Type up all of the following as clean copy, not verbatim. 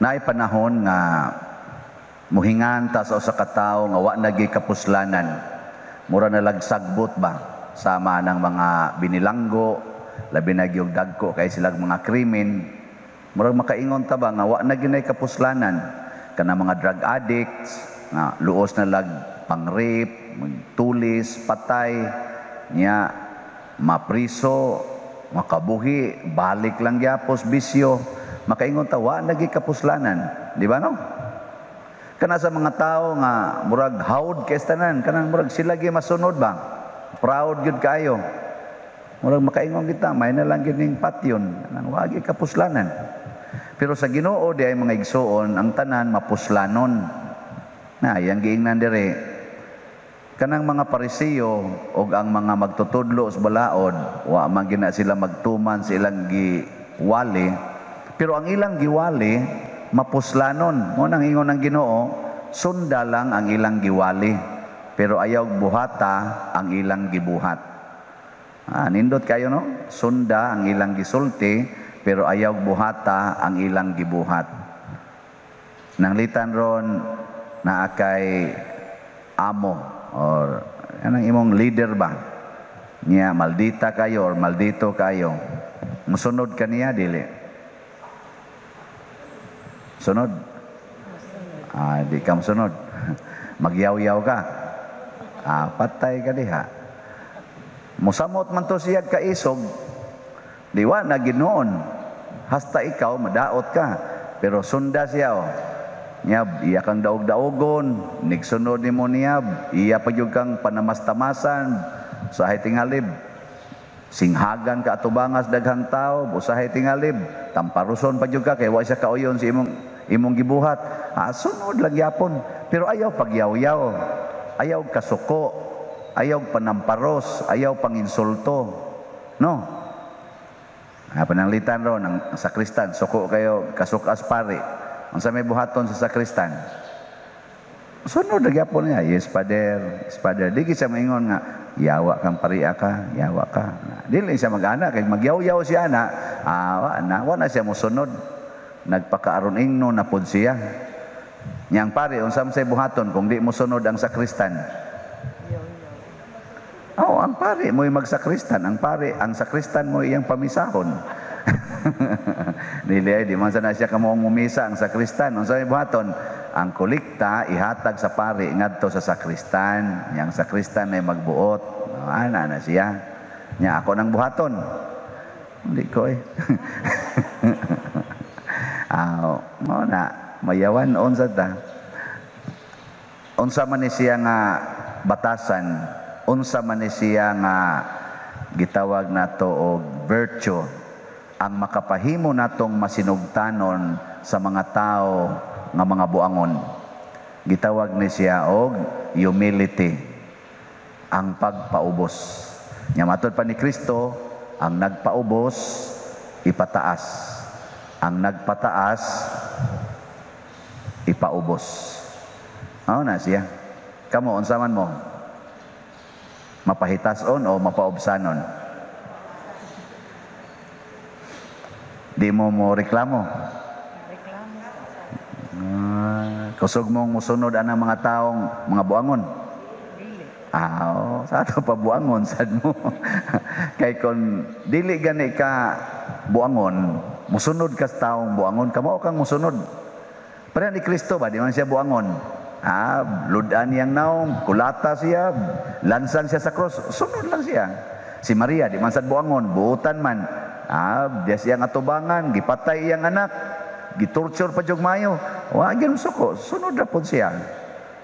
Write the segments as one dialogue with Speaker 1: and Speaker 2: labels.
Speaker 1: Naay panahon nga muhingan ta sa usa ka tawo nga wa na kapuslanan. Mura na lag sagbot ba sama ng mga binilanggo, labi na gyud dagko kay silag mga krimen. Murag makaingon ta ba nga wa na gyud kapuslanan kana mga drug addicts nga luos na lag pang-rape, magtulis, patay, niya mapriso, makabuhi, balik lang gyapos bisyo. Makaingon ta wa na gyud kapuslanan, di ba no? Kana sa mga tao nga murag hawd kay tanan, kanang murag sila gyud masunod ba? Proud gyud kayo. Murag makaingon kita, may na lang gyud ning patyon, kanang wa gyud kapuslanan. Pero sa Ginoo di ay, mga igsuon, ang tanan mapuslanon. Na yang giingnan dire kanang mga Parisiyo og ang mga magtutudlo sa balaod, wa man gina sila magtuman sa ilang giwali, pero ang ilang giwali mapuslanon. Mo nang ingon ng Ginoo, sunda lang ang ilang giwali, pero ayaw buhata ang ilang gibuhat. Ah, nindot kayo no? Sunda ang ilang gisulti, pero ayaw buhata ang ilang gibuhat. Nanglitan ron naa kay amo or anong imong leader ba? Niya maldita kayo or maldito kayo. Musunod ka niya, dili? Sunod? Ah, di ka musunod. Magyaw-yaw ka. Ah, patay ka diha. Musamot man to siya kaisog. Di wa na ginoon. Hasta ikaw madaot ka. Pero sunda siya oh. Niyab, iya kang daog-daogon, nigsunod nimo niyab, iya pa gyud kang panamastamasan, usahay tingalib. Singhagan ka atubangas daghang tao, usahay tingalib, tamparuson pa gyud ka kay wa siya kauyon sa imong gibuhat. Ah, sunod lang yapon. Pero ayaw pagyaw-yaw. Ayaw kasuko, ayaw panamparos, ayaw panginsulto. No? Ah, pananglitan ron ang sakristan, suko kayo, kasukas pari. Unsa may buhaton sa sakristan? Sunod na gyapon niya. "Yes, Father. Yes, Father." Di siya maingon nga, "Yawa kang paria ka, yawa ka." Dili siya mag-ana. Kay magyaw-yaw siya na, ah, wa na, wa na siya musunod. Nagpakaaron ingno na pod siya. Niyang pare, unsa man say buhaton kung di mo sunod ang sakristan? Oh, ang pare mo'y magsakristan. Ang pare, ang sakristan mo iyang pamisahon. Dili ay di man sana siya kamo ang mumisa ang sakristan. Unsa may buhaton? Ang kolekta ihatag sa pari ngadto sa sakristan. Yang sakristan ay magbuot. Ana na siya. Nya ako nang buhaton. Hindi ko eh. Ah, mo na mayawan unsa ta. Unsa man ni siya nga batasan, unsa man ni siya nga gitawag nato og virtue ang makapahimo natong masinugtanon sa mga tao nga mga buangon? Gitawag ni siya og humility, ang pagpaubos. Nya matod pa ni Kristo, ang nagpaubos ipataas, ang nagpataas ipaubos. Mao na siya. Kamo, unsa man mo? Mapahitason o mapaubsanon? Di mo mo reklamo?
Speaker 2: Reklamo.
Speaker 1: Ah, kusog mong musunod anang mga taong mga buangon?
Speaker 2: Dili.
Speaker 1: Ah, oh, sa ato pa buangon sad mo. Kay kon dili gani ka buangon, musunod ka sa taong buangon, kamo kang musunod. Pareha ni Kristo ba, di man siya buangon. Ah, ludan niyang naong, kulata siya, lansan siya sa cross, sunod lang siya. Si Maria, di man sad buangon, buutan man. Ah, diya siya nga tubangan, gipatay iyang anak, gitorture pa jug mayo. Wa gyud suko, sunod ra pod siya.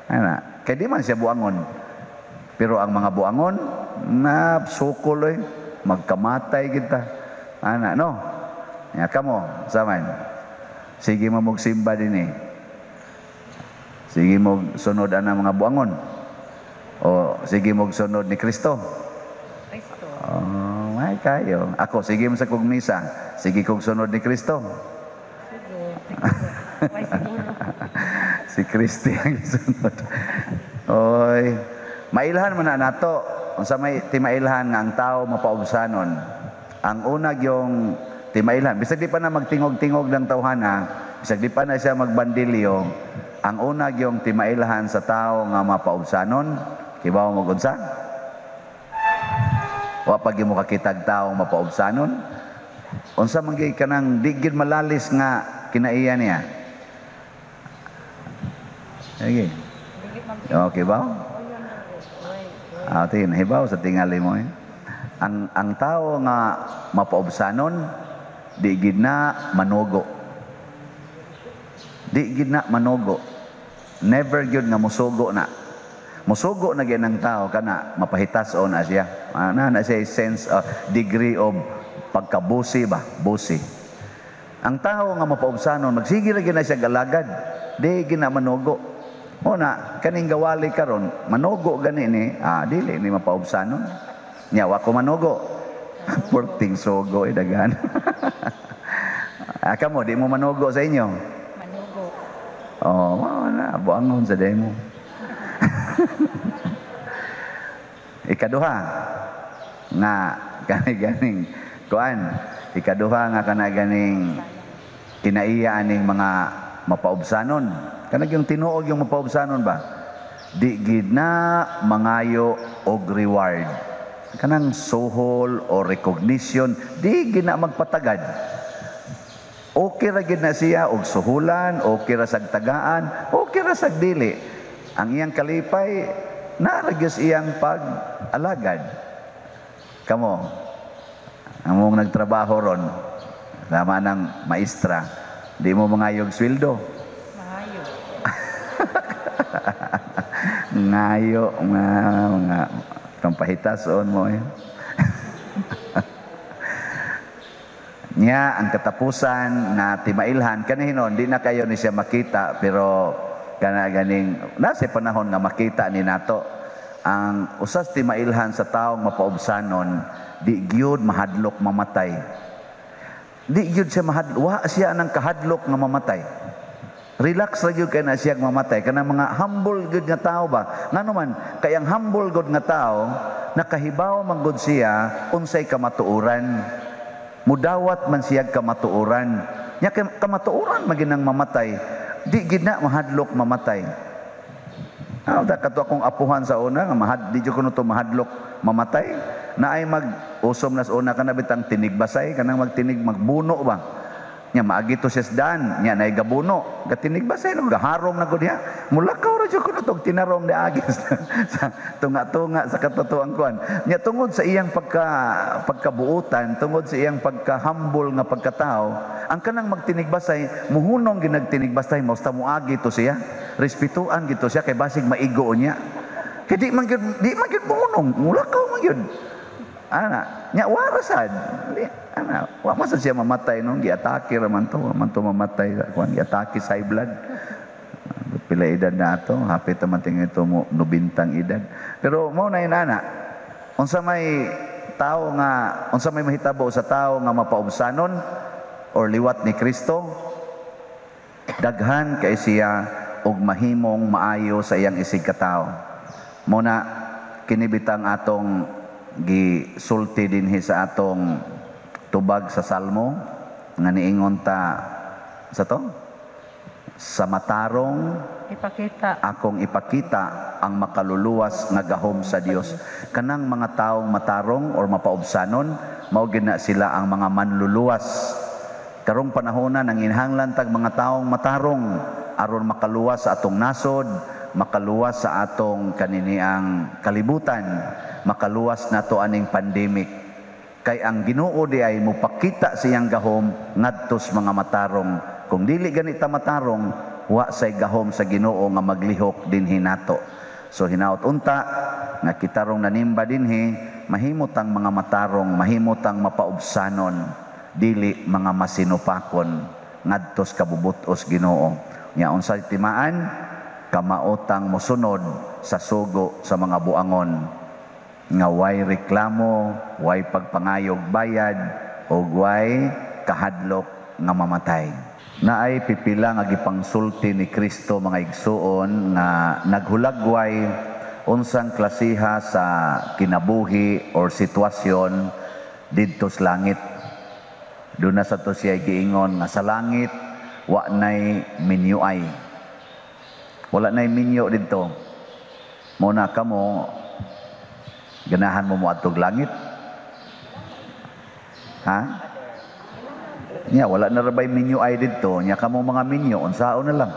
Speaker 1: Ana, kay di man siya buangon. Pero ang mga buangon, na sukol oy, magkamatay kita. Ana, no? Ya kamo, saman. Sige mo magsimba din eh. Sige mo sunod ana mga buangon. O sige mo sunod ni Kristo.
Speaker 2: Kristo.
Speaker 1: Oh, may kayo. Ako, sige mo sa kog misa. Sige kog sunod ni Kristo.
Speaker 2: Sige. May siguro.
Speaker 1: Si Kristi ang isunod. Oy, mailhan man na nato. Unsa may timailhan nga ang tao mapaubsanon? Ang una yung timailhan, bisag di pa na magtingog-tingog ng tawhana, Bisag di pa na siya magbandilyo, ang una gyung timailhan sa tao nga mapaubsanon, kibaw mo unsa? Wa pa gyud mo kakitag tawo mapaubsanon. Unsa man gyud kanang di gyud malalis nga kinaiya niya? Sige. Okay ba? Ah, tingin, hibaw sa tingali mo eh. Ang tao nga mapaubsanon, di gid na manugo. Di gid na manugo. Never gyud nga musugo na. Musugo na gyud ang tao kana mapahitas-on na siya. Ah, na siya sense of degree of pagkabusi ba, busi. Ang tao nga mapaubsanon, magsige ra gyud na siya galagad. Di gid na manugo. Mo na kaning gawali karon, manugo gani ni, dili ni mapaubsanon. Nya wa ko manugo. Porting sugo eh daghan. Ah, kamo di mo manugo sa inyo.
Speaker 2: Manugo.
Speaker 1: Oh, mao na buangon sa demo. Ikaduha nga kani ganing kuan, ikaduha nga kana ganing kinaiya aning mga mapaubsanon. Kanag yung tinuog yung mapaubsanon ba? Di gid na mangayo og reward. Kanang suhol o recognition, di gid na magpatagad. Okay ra gid na siya og suhulan, okay ra sag tagaan, okay ra sag dili. Ang iyang kalipay naa ra gyud sa iyang pag-alagad. Kamo, among nagtrabaho ron, tama ng maestra, di mo mangayog sweldo.
Speaker 2: Mangayo.
Speaker 1: Ngayo, mga pampahitason mo eh. Nya ang katapusan na timailhan kanihinon di na kayo ni siya makita, pero kana ganing nasa panahon nga makita ni nato ang usas timailhan sa taong mapaubsanon, di gyud mahadlok mamatay. Di gyud siya mahadlok, wa siya nang kahadlok nga mamatay. Relax ra gyud kay na siya mamatay. Kanang mga humble gyud nga tao ba? Ngano man kay ang humble gyud nga tao nakahibaw man gud siya unsay kamatuoran. Mudawat man siya kamatuoran. Nya kamatuoran man ginang mamatay. Di gid na mahadlok mamatay. Ah, da kato akong apuhan sa una nga di jud kuno to mahadlok mamatay. Naay mag-usom na sa una kana bitang tinigbasay, kanang magtinig magbuno ba. Nya maagi to siya sa daan, nya naay gabuno, gatinig basay no gaharong na gud niya. Mulakaw ra jud kuno tog tinarong niagi sa tunga-tunga sa katotoang kuan. Nya tungod sa iyang pagkabuotan, tungod sa iyang pagka-humble nga pagkatao, ang kanang magtinigbasay, muhunong ginagtinigbasay, mausta moagi to siya. Respetuan gito siya kay basig maigo niya. Kay di man gyud muhunong, mulakaw man gyud. Ana, nya wara sad. Di, ana, wa man sad siya mamatay no, giatake ra man to, wa man to mamatay sa kuan, giatake sa high blood. Pila edad na ato, hapit man tingin ito mo 90 edad. Pero mao na yun, ana. Unsa may tao nga, unsa may mahitabo sa tao nga mapaubsanon or liwat ni Kristo, daghan kay siya og mahimong maayo sa iyang isig katawo. Mao na kinibitang atong gisulti dinhi sa atong tubag sa Salmo nga niingon ta sa to, sa matarong
Speaker 2: ipakita
Speaker 1: akong ipakita ang makaluluwas nga gahom sa Dios. Kanang mga taong matarong or mapaubsanon, mao gid na sila ang mga manluluwas. Karong panahona nanginhanglan tag mga taong matarong aron makaluwas sa atong nasod, makaluwas sa atong kaniniang kalibutan, makaluwas nato aning pandemic. Kay ang Ginoo di ay mopakita siyang gahom ngadtos mga matarong. Kung dili ganita matarong, wa say gahom sa Ginoo nga maglihok dinhi nato. So hinaot unta nga kitarong nanimba dinhi, mahimot ang mga matarong, mahimot ang mapaubsanon, dili mga masinupakon ngadtos kabubutos Ginoo. Nya unsa timaan kamaotang mosunod sa sugo sa mga buangon nga way reklamo, way pagpangayog bayad, o way kahadlok nga mamatay. Naay pipila nga gipangsulti ni Kristo mga igsuon nga naghulagway unsang klasiha sa kinabuhi or sitwasyon didto sa langit. Doon na sa to siya giingon nga sa langit Wa nay minyo ay. Wala nay minyo didto. Mo na kamo, ganahan mo moadtog langit? Ha? Nya wala na ra bay minyo ay didto, nya kamo mga minyo unsaon na lang?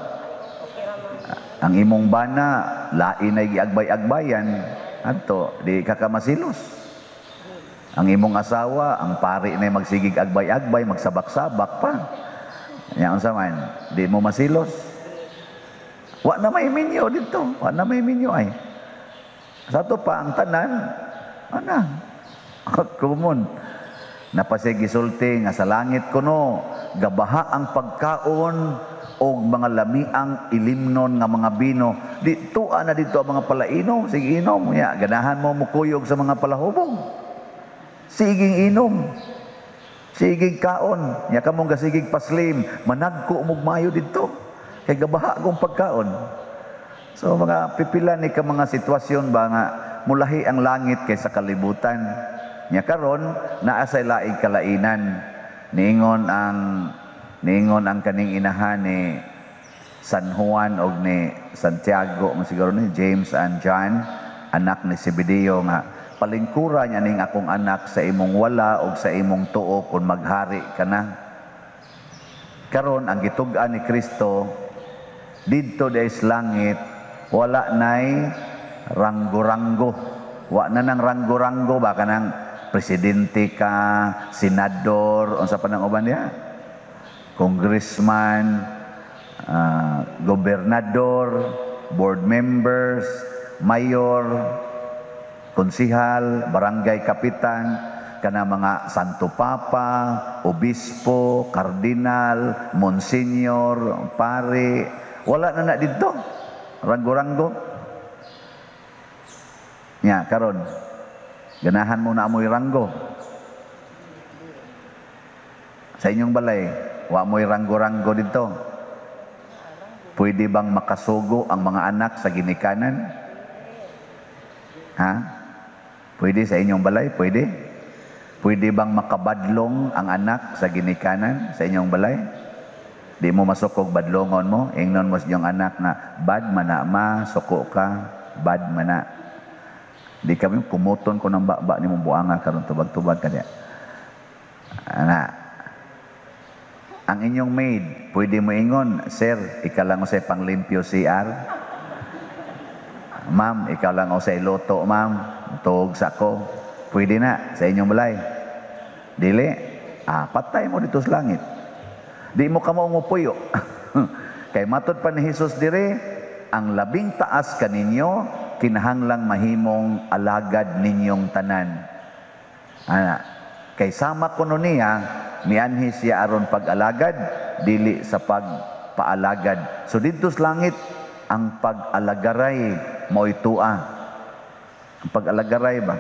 Speaker 1: Ang imong bana lain ay giagbay-agbayan adto, di ka ka masilos. Ang imong asawa, ang pari na magsigig agbay-agbay, magsabak-sabak pa. Nya unsa man, di mo masilos. Wa na may minyo didto, wa na may minyo ay. Sa ato pa ang tanan ana common. Napasay gisulti nga sa langit kuno gabaha ang pagkaon og mga lamiang ilimnon nga mga bino. Di tua na dito ang mga palainom, sige inom. Ya, ganahan mo mukuyog sa mga palahubog. Siging inom. Siging kaon. Nya kamong gasigig paslim, managko mog mayo didto. Kay gabaha kong pagkaon. So mga pipila ni ka mga sitwasyon ba nga mulahi ang langit kaysa kalibutan. Nya karon naa say laing kalainan. Niingon ang kaning inahan ni San Juan og ni Santiago, mo siguro ni James and John, anak ni Zebedeo, nga palingkura niya ning akong anak sa imong wala og sa imong tuo kung maghari ka na. Karon ang gitug-an ni Kristo didto sa langit, wala nay ranggo-ranggo. Wa na nang ranggo-ranggo ba, kanang presidente ka, senador, unsa pa nang uban diha? Congressman, gobernador, board members, mayor, konsihal, barangay kapitan, kana mga Santo Papa, obispo, kardinal, monsignor, pare, wala na na didto. Ranggo-ranggo. Nya karon ganahan mo na amoy ranggo. Sa inyong balay, wa mo'y ranggo-ranggo dito. Pwede bang makasugo ang mga anak sa ginikanan? Ha? Pwede sa inyong balay? Pwede? Pwede bang makabadlong ang anak sa ginikanan sa inyong balay? Di mo masukog, badlongon mo, ingnon mo sa inyong anak na, "Bad mana ma, suko ka, bad mana." Di kami kumuton ko ng baba ni mong buanga karon, tubag-tubag ka diya. Ana. Ang inyong maid, pwede mo ingon, "Sir, ikaw lang usay panglimpyo CR. Ma'am, ikaw lang usay luto, ma'am. Tuog sa ko." Pwede na sa inyong balay? Dili. Ah, patay mo dito sa langit. Di mo kamo puyo. Kay matod pa ni Jesus dire, ang labing taas kaninyo kinahanglang mahimong alagad ninyong tanan. Ana, kay sama kuno niya, mianhi siya aron pag-alagad, dili sa pagpaalagad. So didto sa langit, ang pag-alagaray mo'y tua. Ang pag-alagaray ba?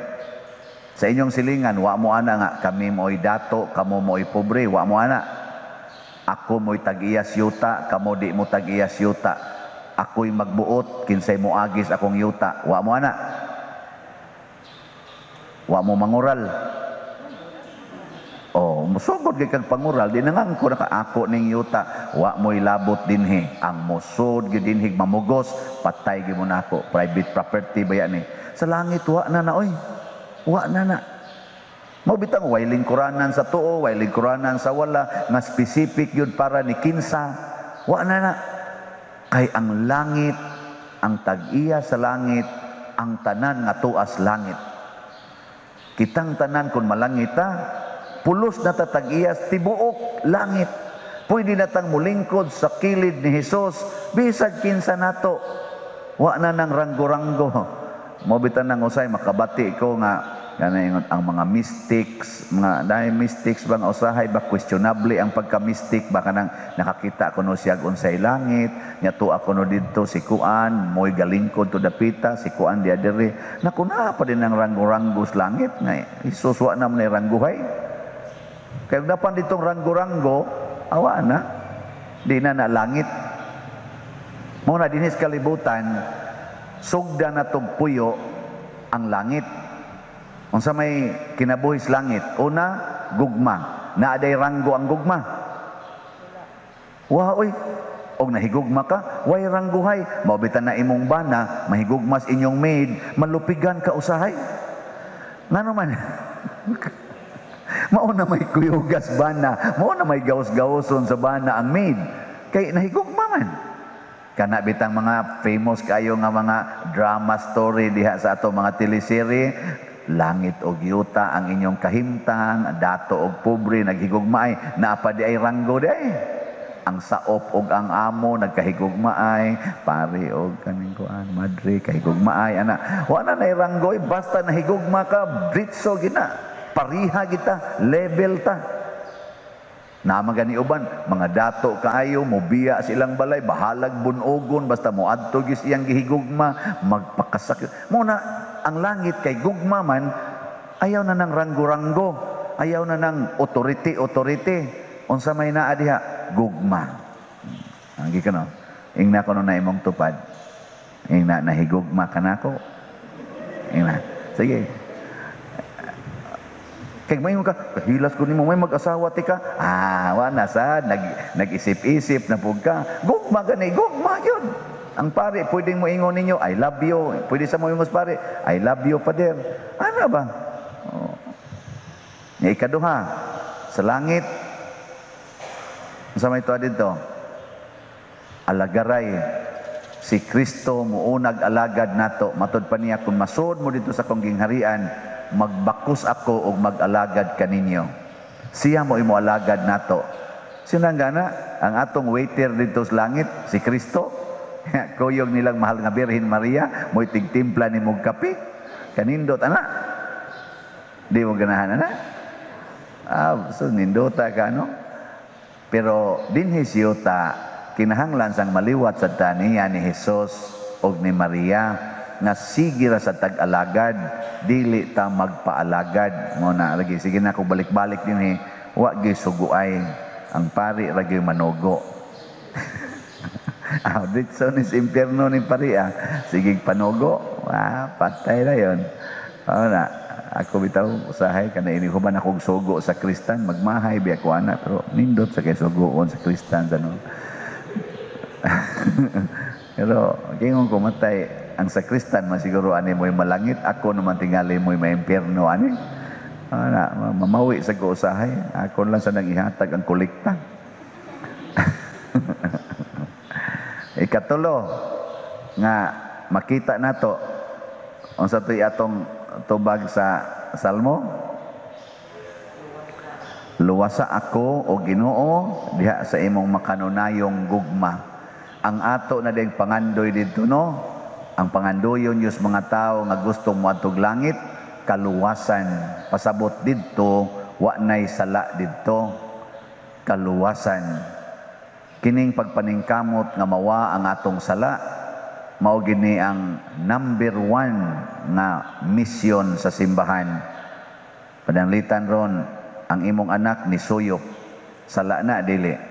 Speaker 1: Sa inyong silingan, wa mo ana nga kami mo'y dato, kamo mo'y pobre, wa mo ana. Ako mo'y tag-iyas yuta, kamo di mo tag-iyas yuta. Ako'y magbuot, kinsay moagis akong yuta. Wa mo ana. Wa mo mangural. Oh, musugod kay kag pangural, di nangangko na ka ako ning yuta, wa mo'y labot dinhi. Ang musod gyud dinhi mamugos, patay gyud mo nako. Private property ba yan eh? Sa langit wa na na oy. Wa na na. Mao bitang way lingkuranan sa tuo, way lingkuranan sa wala, nga specific yun para ni kinsa. Wa na na. Kay ang langit, ang tag-iya sa langit, ang tanan nga tuas langit. Kitang tanan kung malangit ta, pulos na ta tag-iyas tibuok langit. Pwede na tang mulingkod sa kilid ni Hesus, bisag kinsa nato. Wa na nang ranggo-ranggo. Mao bitan nang usay makabati ko nga kanang ang mga mystics, mga dahil mystics bang usahay ba questionable ang pagka-mystic ba, kanang nakakita kuno siya unsay langit, nya tuwa kuno didto si kuan, mo'y galingkod to dapita, si kuan diya diri. Naku, naa pa din ang ranggo-ranggo sa langit nga Jesus wa na man rangguhay. Kaya dapan ditong ranggo-ranggo, awa na. Di na na langit. Mao na dinis kalibutan, sugda na tog puyo ang langit. Unsa may kinabuhi sa langit? Una, gugma. Naa day ranggo ang gugma? Wa oy, og nahigugma ka, way rangguhay, mao bitan na imong bana, mahigugmas inyong maid, malupigan ka usahay. Ngano man? Mao na may kuyugas bana, mao na may gawas-gawason sa bana ang maid. Kay nahigugma man. Kana bitang mga famous kayo nga mga drama story diha sa ato mga teleserye, langit og yuta ang inyong kahimtang, dato og pobre naghigugmaay, naa pa di ay ranggo di ay. Ang saop og ang amo nagkahigugmaay, pari og kaning kuan, madre kahigugmaay ana. Wa na nay ranggo, basta nahigugma ka, diretso gina. Pariha kita, level ta. Naa gani uban, mga dato kaayo, mobiya silang balay, bahalag bunogon, basta moadto gis iyang gihigugma, magpakasakit. Mo na, ang langit kay gugma man, ayaw na ng ranggo-ranggo, ayaw na ng authority-authority. Unsa may naa diha? Gugma. Ang gikan no? Ingna ko na imong tupad. Ingna nahigugma ka nako. Ingna. Sige. Kay moingon ka, kahilas ko nimo may mag-asawa ti ka. Ah, wa na sad nag-isip-isip na pug ka. Gugma gani, gugma gyud. Ang pare pwedeng mo ingon ninyo, I love you. Pwede sa mo ingon pare, I love you, pader. Ano ba? Oh. Nga ikaduha, sa langit unsa may tuwa dito? Alagaray. Si Kristo muunag alagad nato. Matod pa niya, kung masud mo dito sa kong gingharian, magbakos ako og mag-alagad kaninyo. Siya mo imo alagad nato. Sino ang gana? Ang atong waiter dito sa langit, si Kristo. Kuyog nilang mahal nga Birhen Maria, mo'y tigtimpla ni mong kape. Kanindot, ana. Di mo ganahan, ana. Ah, so nindota ka, no? Pero dinhi siyuta, kinahanglan sang maliwat sa taniya ni Jesus og ni Maria nga sige ra sa tag-alagad, dili ta magpaalagad. Mo na lagi sige na ko balik-balik dinhi, wa gyud suguay ang pari ra gyud manugo. Ah, ditso ni sa impyerno ni pari ah. Sige panugo, ah, patay na yon. Oh, na ako bitaw usahay kana ini human akong sugo sa kristan, magmahay biya ko ana, pero nindot sa kay sugoon sa kristan sa no. Pero kingon ko matay ang sakristan man siguro ani mo'y malangit, ako naman tingali mo'y maimpierno ani. Ana, mamawi sa ko usahay, ako lang sa nang ihatag ang kolekta. Ikatulo nga makita nato unsa to'y atong tubag sa Salmo? Luwasa ako o Ginoo diha sa imong makanunayong gugma. Ang ato na ding pangandoy didto no, ang pangandoyon yus mga tao nga gusto moadtog langit, kaluwasan. Pasabot didto, wa nay sala didto, kaluwasan. Kining pagpaningkamot nga mawa ang atong sala, mao gini ang number 1 nga misyon sa simbahan. Pananglitan ron, ang imong anak ni suyop, sala na dili.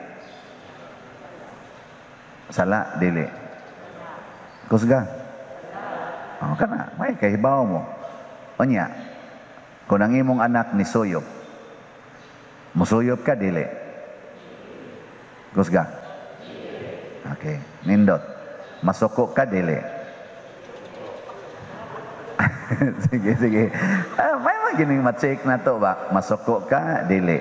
Speaker 1: Sala dili. Kusga. Oh, kana may kahibaw mo. Unya, kung ang imong anak ni suyop, musuyop ka dili. Kusga. Okay, nindot. Masuko ka dili. Sige, sige. Ah, may magining ma-check na to ba? Masuko ka dili.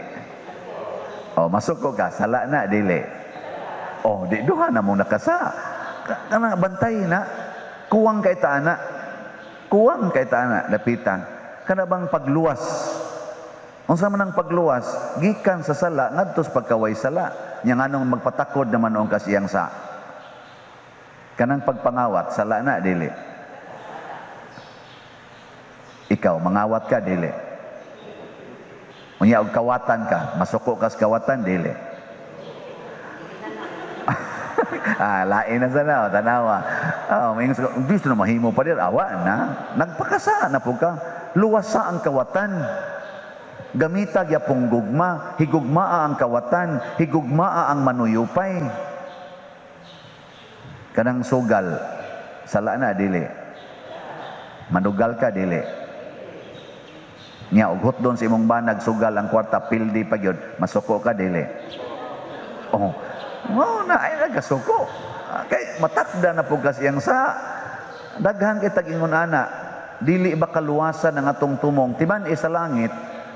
Speaker 1: Oh, masuko ka, sala na dili. Oh, di duha na mong nakasa. Kana bantay na. Kuwang kay taana. Kuwang kay taana dapitan. Kana bang pagluwas? Unsa man ang pagluwas? Gikan sa sala ngadto sa pagkaway sala. Nya nganong magpatakod naman ang kasiyang sa. Kanang pagpangawat, sala na dili. Ikaw mangawat ka dili. Unya og kawatan ka, masuko ka sa kawatan dili. Ah, lain na sana, oh, tanawa. Oh, may ingon sa gusto na mahimo pa dir, awa na. Nagpakasa na po ka. Luwasa ang kawatan. Gamita gyapong gugma, higugmaa ang kawatan, higugmaa ang manuyupay. Kanang sugal, sala na dili. Manugal ka dili. Nya og hotdon sa imong banag sugal ang kwarta pildi pa gyud, masuko ka dili. Oh, Mao na ay nagasuko. Kay matakda na pud kas iyang sa daghan kay tag-ingon ana, dili ba kaluwasan ang atong tumong? Timan sa langit,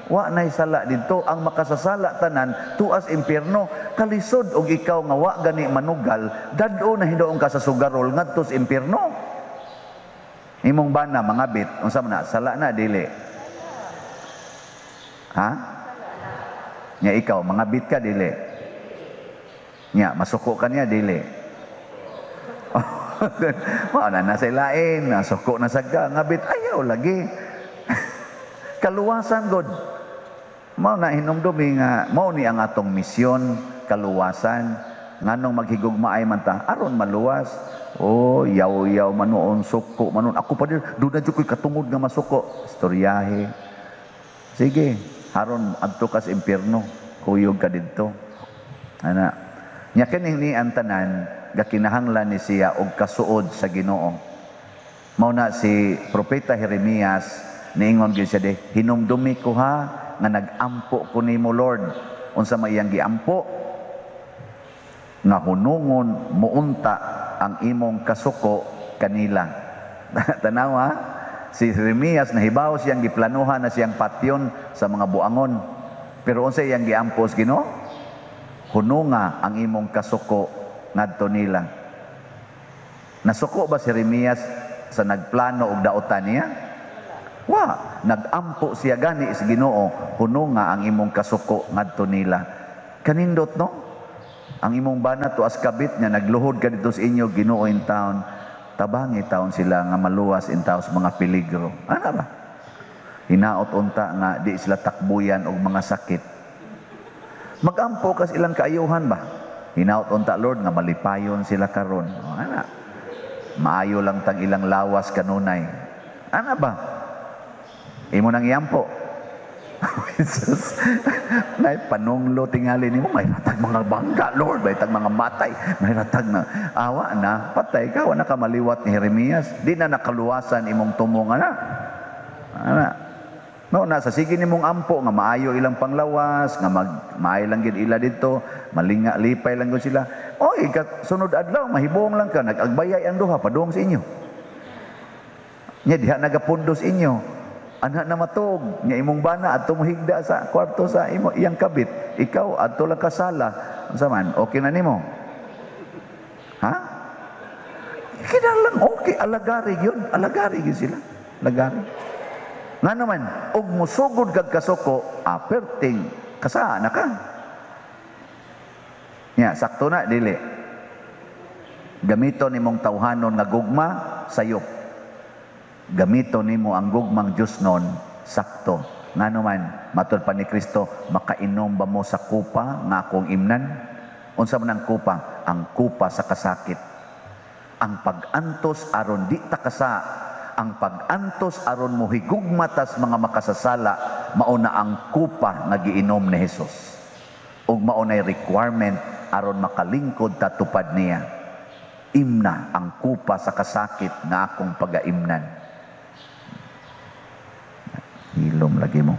Speaker 1: wa nay sala didto. Ang makasasala tanan tuas impierno. Kalisod og ikaw nga wa gani manugal, dad-o na hinuon ka sa sugarol ngadto sa impierno. Imong bana mangabit, unsa man na? Sala na, dili? Ha? Nya ikaw, mangabit ka, dili? Nya masuko ka niya, dili? Mao na nasa lain, nasuko na sad ka, ngabit ayaw lagi. Kaluwasan god. Mao na hinumdumi nga mao ni ang atong misyon, kaluwasan. Nganong maghigugmaay man ta? Aron maluwas. Oh, yaw-yaw manuon, suko manuon. Ako pa din, doon na jud ko'y katungod nga masuko. Istoryahe. Sige, haron adto ka sa impierno, kuyog ka didto. Ana. Nya kining ni ang tanan gakinahanglan ni siya og kasuod sa Ginoo. Mao na si Propeta Jeremias niingon gyud siya de, "Hinumdumi ko ha nga nag-ampo ko nimo, Lord." Unsa may iyang giampo? Nga hunungon muunta ang imong kasuko kanila. Tanawa, si Jeremias nahibaw siyang giplanuhan na siyang patyon sa mga buangon. Pero unsa iyang giampo sa Ginoo? Hununga ang imong kasuko ngadto nila. Nasuko ba si Jeremias sa nagplano og daotan niya? Wa, nag-ampo siya gani sa Ginoo, hununga ang imong kasuko ngadto nila. Kanindot, no? Ang imong bana tuas kabit niya, nagluhod ka dito sa inyo, Ginoo in town. Tabangi taon sila nga maluwas in taos mga peligro. Ano ba? Hinaot unta nga di sila takbuyan og mga sakit. Magampo kas ilang kaayuhan ba? Hinaot unta, Lord, nga malipayon sila karon. O, ana. Maayo lang tang ilang lawas kanunay. Ana ba? Imo nang iampo. Jesus. Nay panunglo tingali nimo, may ratag mga bangga, Lord, may ratag mga matay, may ratag na awa na patay ka, wa na ka maliwat ni Jeremias. Di na nakaluwasan imong tumong ana. Ana. No, nasa sige nimong ampo nga maayo ilang panglawas, nga mag maayo lang gid ila didto, malinga lipay lang gud sila. Oy, sunod adlaw mahibong lang ka, nag-agbayay ang duha padung sa inyo. Nya diha nagapundo sa inyo. Anha na matug, nya imong bana adto mohigda sa kwarto sa imo iyang kabit. Ikaw adto lang kasala. Unsa man? Okay na nimo? Ha? Kinahanglan okay, alagari yun. Alagari yun sila. Alagari. Nga naman, og musugod kag kasuko, aperting kasa na ka. Nya, sakto na, dili. Gamito nimong tawhanon nga gugma, sayop. Gamito nimo ang gugmang Diyos nun, sakto. Nga naman, matod pa ni Kristo, makainom ba mo sa kupa nga akong imnan? Unsa man ang kupa? Ang kupa sa kasakit. Ang pag-antos aron di ta kasa, ang pag-antos aron mohigugma tas mga makasasala, mao na ang kupa nga giinom ni Jesus. Ug mao nay requirement aron makalingkod ta tupad niya. Imna ang kupa sa kasakit nga akong pagaimnan. Hilom lagi mo.